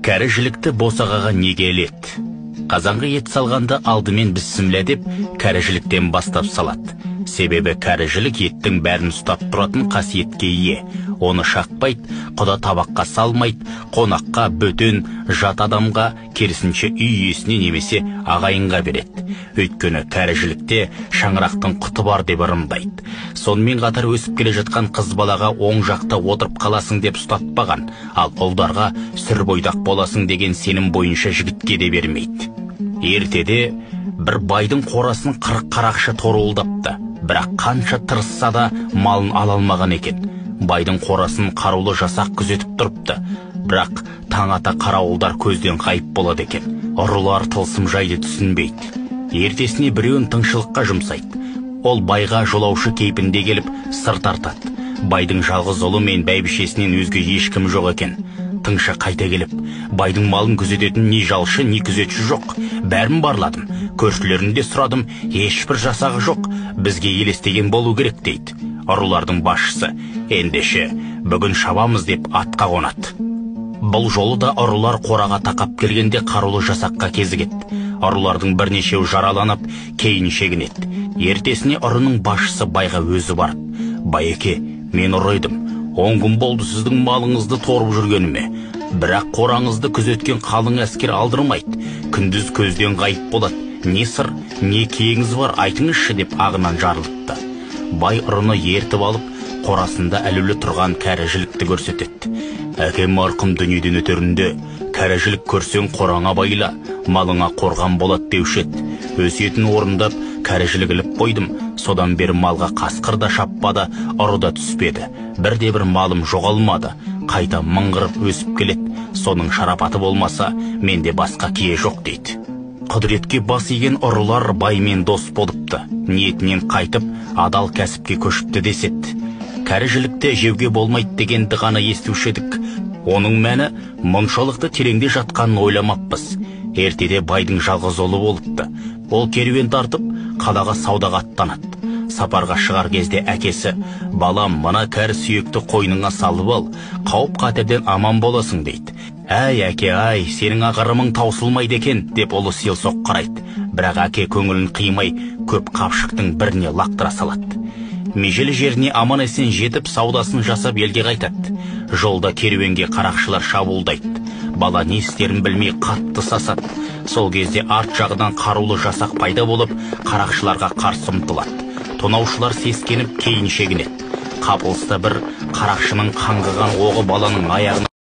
Кәрі жілікті босағаға неге іледі? Қазанға ет салғанда алдымен бісміллә деп кәрі жіліктен бастап салады. Себебі кәрі жілік еттің бәрін ұстап тұратын қасиетке ие. Оны шақпайды, құда табаққа салмайды, қонаққа, бөтен, жат адамға, керісінше үй иесіне немесе ағайынға береді. Өйткені кәрі жілікте шаңырақтың құты бар деп ырымдайды. Сонымен қатар өсіп келе жатқан қыз балаға оң жақта отырып қаласың деп ұстатпаған, ал ұлдарға сүр бойдақ боласың деген сенім бойынша жігітке де бермейді. Ертеде бір байдың қорасын 40 қарақшы торуылдапты, бірақ қанша тырысса да малын ала алмаған екен. Байдың қорасын қарулы жасақ күзетіп тұрыпты, бірақ таң ата қарауылдар көзден ғайып болады екен. Ұрылар тылсым жайды түсінбейді. Ертесіне біреуін тыңшылыққа жұмсайды. Ол байға жолаушы кейпінде келіп сыр тартады. Байдың жалғыз ұлы мен бәйбішесінен өзге ешкім жоқ екен. Тыңшы қайта келіп, байдың малын күзететін не жалшы, не күзетші жоқ. Бәрін барладым, көршілерін де сұрадым, ешбір жасағы жоқ, бізге елестеген болу керек дейді. Ұрылардың басшысы, ендеше, бүгін шабамыз деп атқа қонады. Бұл жолы да ұрылар қораға тақап келгенде қарулы жасаққа кезігеді. Ұрылардың бірнешеуі жараланып, кейін шегінеді. Ертесіне ұрының басшысы байға өзі барып, байеке, мен ұры едім. 10 күн болды сіздің малыңызды торып жүргеніме. Бірақ қораңызды күзеткен қалың әскер алдырмайды. Күндіз көзден ғайып болады. Не сыр, не киеңіз бар, айтыңызшы деп ағынан жарылыпты. Бай ұрыны ертіп алып, қорасында әлулі тұрған кәрі жілікті көрсетеді. Әкем марқұм дүниеден өтерінде, кәрі жілік көрсең қораңа байла, малыңа қорған болады деуші еді. Өсиетін орындап, кәрі жілік іліп қойдым. Содан бері малға қасқыр да шаппады, ұры да түспеді. Бірде бір малым жоғалмады. Қайта мыңғырып өсіп келеді. Соның шарапаты болмаса, менде басқа кие жоқ дейді. Құдіретке бас иген ұрылар баймен дос болыпты. Ниетінен қайтып, адал кәсіпке көшіпті деседі. Кәрі жілікті жеуге болмайды дегенді ғана естуші едік. Оның мәні мұншалықты тереңде жатқанын ойламаппыз. Ертеде байдың жалғыз ұлы болыпты. Ол керуен тартып, қалаға саудаға аттанады. Сапарға шығар кезде әкесі, балам, мына кәрі сүйекті қойныңа салып ал, қауіп қатерден аман боласың дейді. Әй, әке, ай, сенің ағырымың таусылмайды екен, деп ұлы селсоқ қарайды. Бірақ әке көңілін қимай, көп қапшықтың біріне лақтыра салады. Межелі жеріне аман есен жетіп, саудасын жасап елге қайтады. Жолда керуенге қарақшылар шабуылдайды. Бала не істерін білмей қатты сасады. Сол кезде арт жағынан қарулы жасақ пайда болып, қарақшыларға қарсы ұмтылады. Тонаушылар сескеніп кейін шегінеді. Қапылыста бір қарақшының қаңғыған оғы баланың аяғына